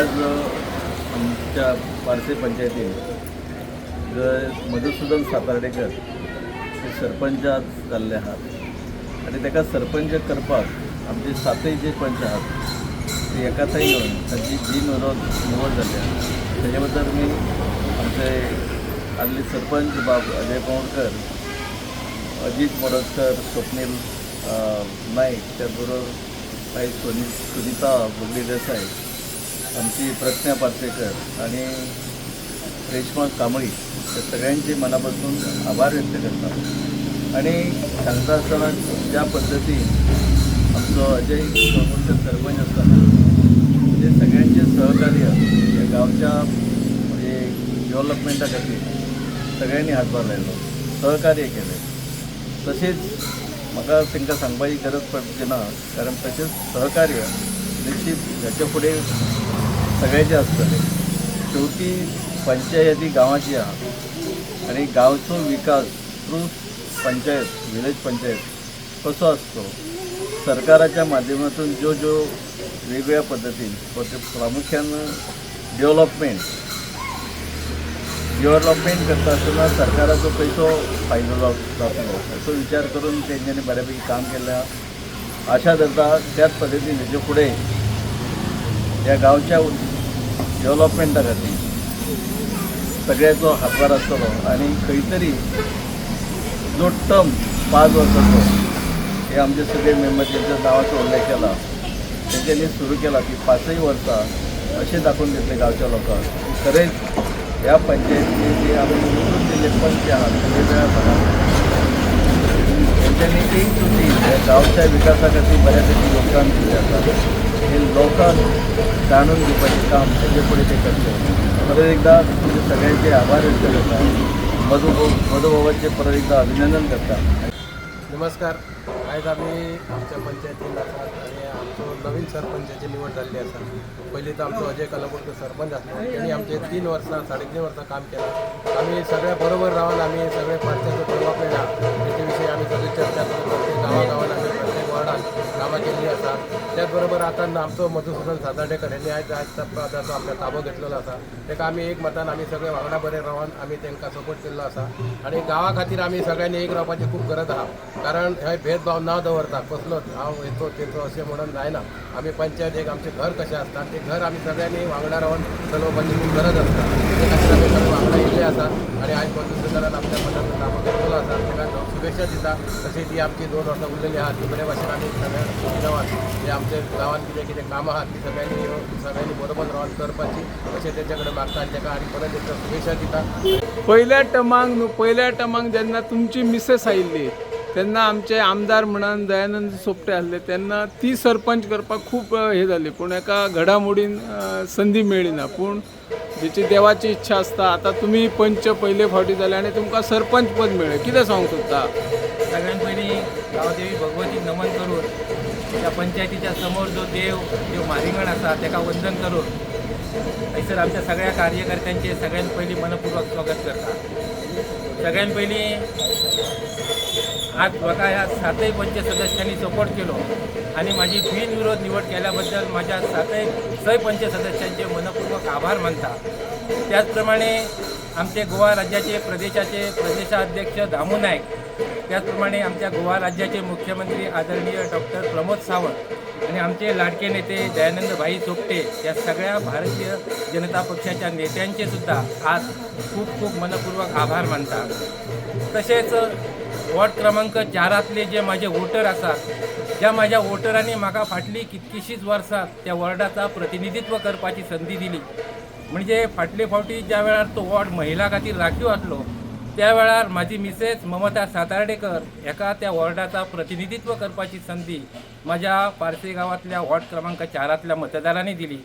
आज आमच्या पार्से पंचायतीन जंय मधुसुदन सातार्डेकर हे सरपंच आज जाल्ले आहात आनी ताका सरपंच करपाक आमचे सातय जे पंच आहात ते एकाथाय येवन तांची जी निवड निवड जाल्या तेजे बद्दल मी आमचे आदले सरपंच बाब अजय पवणकर, अजित मोरजकर, स्वप्नील नाईक, त्याचबरोबर ताई सुनीता बुगडी देसाई, आमची प्रज्ञा पार्सेकर आणि रेश्मा कांबळी या सगळ्यांचे मनापासून आभार व्यक्त करता. आणि सांगता आसतना ज्या पद्दतीन आमचो अजय कळंगूटकर सरपंच आसतना म्हणजे सगळ्यांचे सहकार्य ह्या गांवच्या म्हणजे डेव्हलपमेंटा खातीर सगळ्यांनी हातभार लायलो, सहकार्य केलें. तशेंच म्हाका तांकां सांगपाची गरज पडची ना, कारण तशेंच सहकार्य निश्चित ह्याच्या फुडें सगळ्यांचें आसतलें. शेवटी पंचायत ही गांवाची आहा आनी गांवचो विकास थ्रू पंचायत, विलेज पंचायत कसो आसतो, सरकाराच्या माध्यमातून ज्यो ज्यो वेगवेगळ्या पद्दतीन, प्रामुख्यान डेव्हलपमेंट डेव्हलपमेंट करता आसतना सरकाराचो पयसो फायदो जातलो असो विचार करून तेंच्यांनी बऱ्यापैकी काम केल्लें आहा. आशा धरता त्याच पद्दतीन हेजे फुडें ह्या गांवच्या डेव्हलपमेंटा खातीर सगळ्याचो हातभार आसतलो. आनी खंय तरी जो टर्म 5 वर्साचो हे आमचे सगळे मेंबर ज्यांच्या नांवाचो उल्लेख केला तेंच्यांनी सुरू केला की 5य वर्सां अशें दाखोवन दितले गांवच्या लोकांक की खरेंच ह्या पंचायतीचे जे आमी निवडून दिल्ले पंच आहात वेगवेगळ्या भागात, तेंच्यांनी एक चुकी ह्या गांवच्या विकासा खातीर बऱ्यापैकी योगदान दिल्लें आसा, हे लोकांक जाणून घेवपाचें काम तेजे फुडें ते करतले. परत एकदा तुमचे सगळ्यांचे आभार व्यक्त करता. मधुभावाचे परत एकदा अभिनंदन करता. नमस्कार. आयज आमी आमच्या पंचायतीन आसात आनी आमचो नवीन सरपंचाची निवड जाल्ली आसा. पयलीं तर आमचो अजय कलंगूटकर सरपंच आसलो, तेणी आमचे 3 वर्सां, 3.5 वर्सां काम केलां. आमी सगळे बरोबर रावन आमी सगळे पार्ट्याचो डेव्हलपमेंट आहा तेचे विशीं आमी सगळी चर्चा करून प्रत्येक गांवा गांवान आमी प्रत्येक वॉर्डान कामां केल्लीं आसा. त्याच बरोबर आतां आमचो मधुसुदन सातार्डेकर यांनी आयज आयज त्या पदाचो आपल्या ताबो घेतलेलो आसा. ताका आमी एक मतान आमी सगळे वांगडा बरे रावन आमी तांकां सपोर्ट केल्लो आसा आनी गांवा खातीर आमी सगळ्यांनी एक रावपाची खूब गरज आहा, कारण हे भेदभाव न दवरता कसलोच हांव हेचो तेचो अशें म्हणून जायना. आमी पंचायत एक आमचें घर कशें आसता, तें घर आमी सगळ्यांनी वांगडा रावन चलोवपाची खूब गरज आसता. ते खातीर आमी सगळे वांगडा येयल्ले आसा आनी आयज मधुसुदनान आपल्या पदाचो ताबो घेतलेलो आसा, ताका शुभेच्छा दिता. तशीच ही आमची 2 वर्सां उरलेली आहात ती बरे भाशेन आमी सगळ्या सुखी रावन जे आमच्या गांवांत कितें कितें कामां आहात ती सगळ्यांनी येवन सगळ्यांनी बरोबर रावन करपाची अशें तेंच्या कडेन मागता आनी ताका आनी परत एकदां शुभेच्छा दिता. पयल्या टर्माक न्हू, पयल्या टर्माक जेन्ना तुमची मिसेस आयिल्ली तेन्ना आमचे आमदार म्हणून दयानंद सोपटे आसले, तेन्ना ती सरपंच करपाक खूब हे जाली, पूण एका घडामोडीन संदी मेळ्ळी ना. पूण जेची देवाची इच्छा आसता. आतां तुमी पंच पयले फावटी जाले आनी तुमकां सरपंच पद मेळ्ळें, कितें सांगूंक सोदता? सगळ्यात पहिली गावदेवी भगवतीक नमन करून, त्या पंचायतीच्या समोर जो देव देव म्हारिंगण आसा ताका वंदन करून थंयसर आमच्या सगळ्या कार्यकर्त्यांचे सगळ्यात पयलीं मनपूर्वक स्वागत करता. सगळ्यात पयलीं आज म्हाका ह्या सातय पंच सदस्यांनी सपोर्ट केलो आणि माझी बिनविरोध निवड केल्याबद्दल माझ्या सातय सय पंच सदस्यांचे मनपूर्वक आभार मानता. त्याचप्रमाणे आमचे गोवा राज्याचे प्रदेशाचे प्रदेशाध्यक्ष दामू नायक, त्याचप्रमाणे आमच्या गोवा राज्याचे मुख्यमंत्री आदरणीय डॉक्टर प्रमोद सावंत आणि आमचे लाडके नेते दयानंद भाई सोपटे या सगळ्या भारतीय जनता पक्षाच्या नेत्यांचे सुद्धा आज खूप खूप मनपूर्वक आभार मानता. तसेच वॉर्ड क्रमांक 4तले जे माझे वोटर आसात, ज्या माझ्या वोटरांनी म्हाका फाटली कितकीशीच वर्सां त्या वॉर्डाचा प्रतिनिधित्व करपाची संदी दिली. म्हणजे फाटले फावटी ज्या वेळार तो वॉर्ड महिला खातीर राखीव आसलो त्या वेळार म्हाजी मिसेस ममता सातार्डेकर हेका त्या वॉर्डाचा प्रतिनिधित्व करपाची संदी माझ्या पार्से गांवांतल्या वॉर्ड क्रमांक 4तल्या मतदारांनी दिली.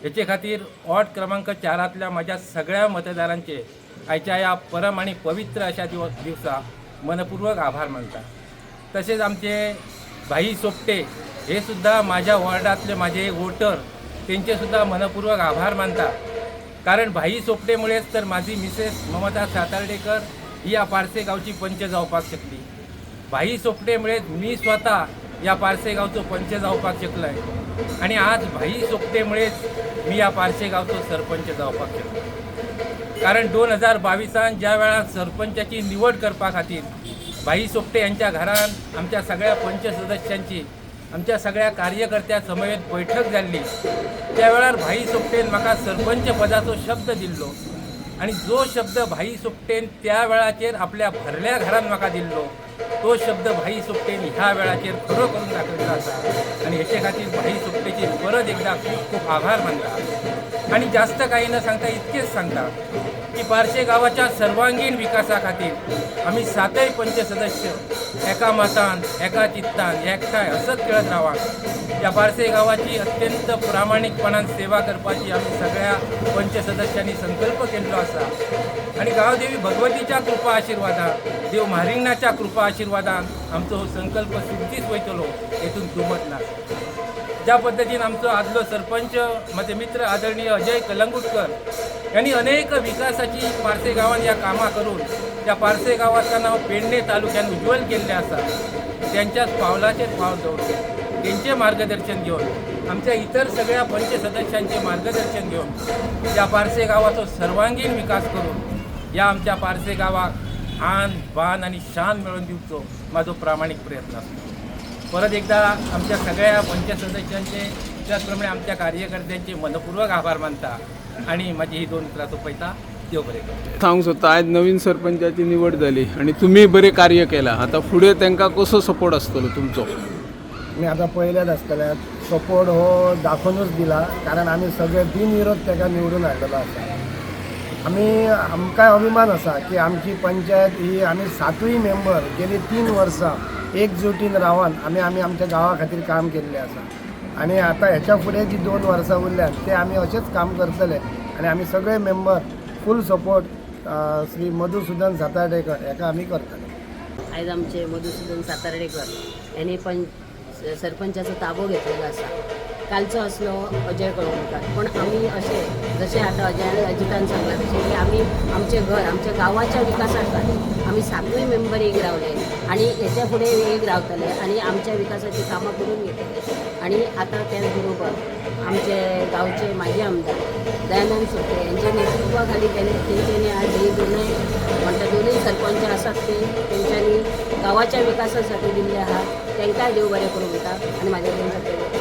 हेचे खातीर वॉर्ड क्रमांक 4तल्या माझ्या सगळ्या मतदारांचे आयच्या ह्या परम आणि पवित्र अशा दिवसा मनपूर्वक आभार मानता. तसेच आमचे भाई सोपटे हे सुद्धा माझ्या वॉर्डातले माझे वोटर, त्यांचे सुद्धा मनपूर्वक आभार मानता, कारण भाई सोपटेमुळेच तर माझी मिसेस ममता सातार्डेकर ही या पार्से गावची पंच जावपाक शकली. भाई सोपटेमुळेच मी स्वतः या पार्से गावचो पंच जावपाक शकलय आणि आज भाई सोपटेमुळेच मी ह्या पार्से गांवचो सरपंच जावपाक शकलो. कारण 2022 ज्या वेळार सरपंचाची निवड करपा खातीर भाई सोपटे यांच्या घरान आमच्या सगळ्या पंच सदस्यांची, आमच्या सगळ्या कार्यकर्त्या समवेत बैठक जाल्ली, त्या वेळार भाई सोपटेन म्हाका सरपंच पदाचो शब्द दिल्लो आनी जो शब्द भाई सोपटेन त्या वेळाचेर आपल्या भरल्या घरान म्हाका दिल्लो तो शब्द भाई सोपटेन ह्या वेळाचेर खरो करून दाखयल्लो आसा. आनी हेचे खातीर भाई सोपटेचे परत एकदा खूब खूब आभार मानता. आनी जास्त काही न सांगता इतकेच सांगता की पार्से गांवाच्या सर्वांगीण विकासा खातीर आमी सातय पंच सदस्य एका मतान, एका चित्तान एकठांय हसत खेळत रावात. ह्या पार्से गांवाची अत्यंत प्रामाणीकपणान सेवा करपाची आमी सगळ्या पंच सदस्यांनी संकल्प केल्लो आसा. आनी गांवदेवी भगवतीच्या कृपा आशिर्वादान, देव म्हारिंगणाच्या कृपा आशिर्वादान आमचो हो संकल्प सिद्धीच वयतलो हेतून दुमत ना. ज्या पद्दतीन आमचो आदलो सरपंच म्हजे मित्र आदरणीय अजय कलंगूटकर यांनी अनेक विकासाची पार्से गांवान ह्या कामां करून त्या पार्से गांवाचें नांव पेडणे तालुक्यान उज्ज्वल केल्लें आसा, त्यांच्याच पावलाचेर पावल दवरून, तेंचें मार्गदर्शन घेवन, आमच्या इतर सगळ्या पंच सदस्यांचें मार्गदर्शन घेवन त्या पार्से गांवाचो सर्वांगीण विकास करून ह्या आमच्या पार्से गांवाक आन बान आनी शान मेळोवन दिवचो म्हाजो प्रामाणीक प्रयत्न आसा. परत एकदा आमच्या सगळ्या पंच सदस्यांचे, त्याचप्रमाणे आमच्या कार्यकर्त्यांचे मनपूर्वक आभार मानता आणि माझी ही दोन उतरां सोंपयता. देव बरें करूं. सांगूंक सोदता, आयज नवीन सरपंचाची निवड जाली आनी तुमी बरें कार्य केलां, आतां फुडें तांकां कसो सपोर्ट आसतलो तुमचो? मी आतां पळयल्यात आसतले, सपोर्ट हो दाखोवनूच दिला, कारण आमी सगळे बिनविरोध ताका निवडून हाडलेलो आसा. आमी आमकांय अभिमान आसा की आमची पंचायत ही आमी सातूय मेंबर गेली 3 वर्सां एकजुटीन रावन आमी आमी आमच्या गांवा खातीर काम केल्लें आसा. आनी आतां हेच्या फुडें जी 2 वर्सां उरल्यात ते आमी अशेंच काम करतले आनी आमी सगळे member full support Shri Madhusudan Satardekar हेका आमी करतले. आयज आमचे मधुसूदन सातार्डेकर यांनी सरपंचाचो ताबो घेतलेलो आसा. कालचो आसलो अजय कळवणकर, पण आमी अशें जशें आतां अजय अजितान सांगलां तशें की आमी आमचें घर आमच्या गांवाच्या विकासा खातीर आमी सातूय मेंबर एक रावले आनी हेच्या फुडें एक रावतले आनी आमच्या विकासाची कामां करून घेतले. आनी आतां त्याच बरोबर आमचे गांवचे माजी आमदार दयानंद सोपटे यांच्या नेतृत्वाखाली तेंच्यांनी आज ही दोनूय म्हणटा दोनूय सरपंच आसात ते तेंच्यांनी गांवाच्या विकासासाठी दिल्ले आहात. तांकांय देव बरें करूं म्हणटा आनी म्हाजे दोन शब्द.